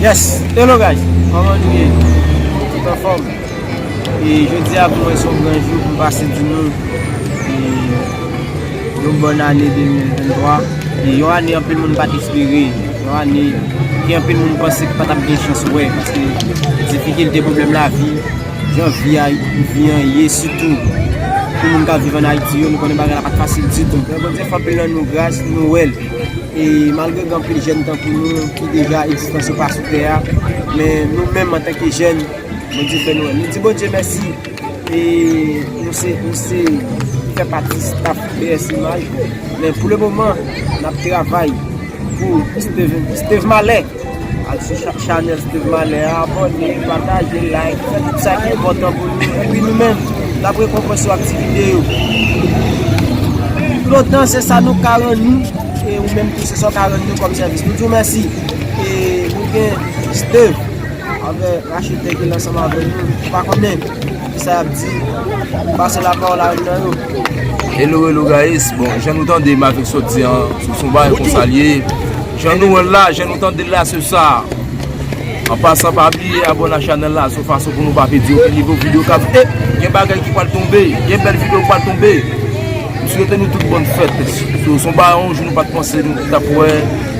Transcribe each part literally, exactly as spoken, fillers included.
Yes, hello guys, kòman nou ye? Tout anfòm? E jodi a pou mwen se yon gran jou pou m pase di nou e yon bòn ane de mil venntwa. E yon ane anpil moun pa t espere, yon ane ke anpil moun panse ki pa t ap gen chans wè, paske difikilte, pwoblèm lavi, jan vi a, vi an ye, sitou pou moun k ap viv ann Ayiti yo, nou konnen bagay la pa t fasil ditou. Men Bondye fè anpil nan nou gras, nou wè l. E malgre gen anpil jèn tankou nou ki deja egzistans yo pa sou tè a, men nou menm antanke jèn, Bondye fè nou wè. Nou di Bondye mèsi. E nou se, nou se, nou fè pati staff B S Image. Men pou le moman, n ap travay pou Steve, Steve Malè. Al sou cha-, chanèl Steve Malè a, abòne, pataje, like, fè tout sa ki enpòtan pou nou. Epi nou menm, n ap rekonpanse w ak ti videyo. Toutotan se sa nou ka rann nou, e ou menm tou se sa w ka rann nou kòm sèvis. Nou di w mèsi. E nou gen Steve avè Rachel te gen ansanm avè nou. Ou pa konnen ki sa y ap di. Pase lapawòl a youn nan yo. Hello, hello guys. Bon, jan nou tande m avèk sòti an, sou son bagay konsa l ye. Jan nou wè l la, jan nou tande l la, se sa. An pasan, pa bliye abòne a chanèl la, se yon fason pou nou pa pèdi okenn nivo videyo k ap, e, gen bagay ki pral tonbe, gen bèl videyo k pral tonbe. M swete nou tout bòn fèt. Se, se yon bagay, yon jou nou pa t panse nou t ap wè,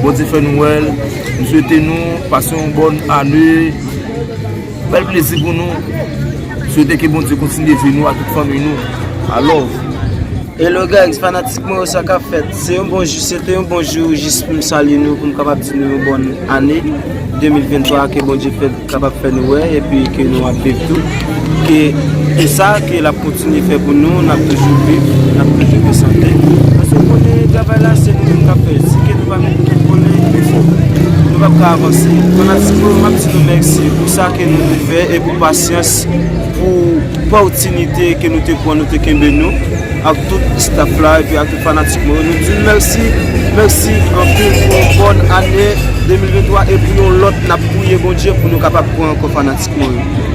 Bondye fè nou wè l. M swete nou pase yon bòn ane. Bèl plezi pou nou. M swete ke Bondye kontinye veye nou ak tout fanmi nou. I love. Hello guys, fanatik mwen yo, sa k ap fèt? Se yon bon jou, se te yon bon jou, jis pou m salye nou, pou m kapab di nou yon bòn ane de mil venntwa, ke Bondye fè, kapab fè nou wè, epi ke nou ap viv tou. Ke, ke sa, ke l ap kontinye fè pou nou, n ap toujou viv, n ap toujou gen sante. Paske w konnen travay la, se nou menm k ap fè. Si ke nou pa met tèt konnen, nou p ap ka avanse. Fanatik mwen yo, m ap di nou mèsi pou sa ke nou te fè e pou pasyans, pou opòtinite ke nou te pran, nou te kenbe nou, ak tout staff la, epi ak tout fanatik mwen yo. Nou di mèsi, mèsi anpil pou yon bòn ane de mil venntwa, e pou yon lòt, n ap priye Bondye pou nou kapab pran ankò fanatik mwen yo.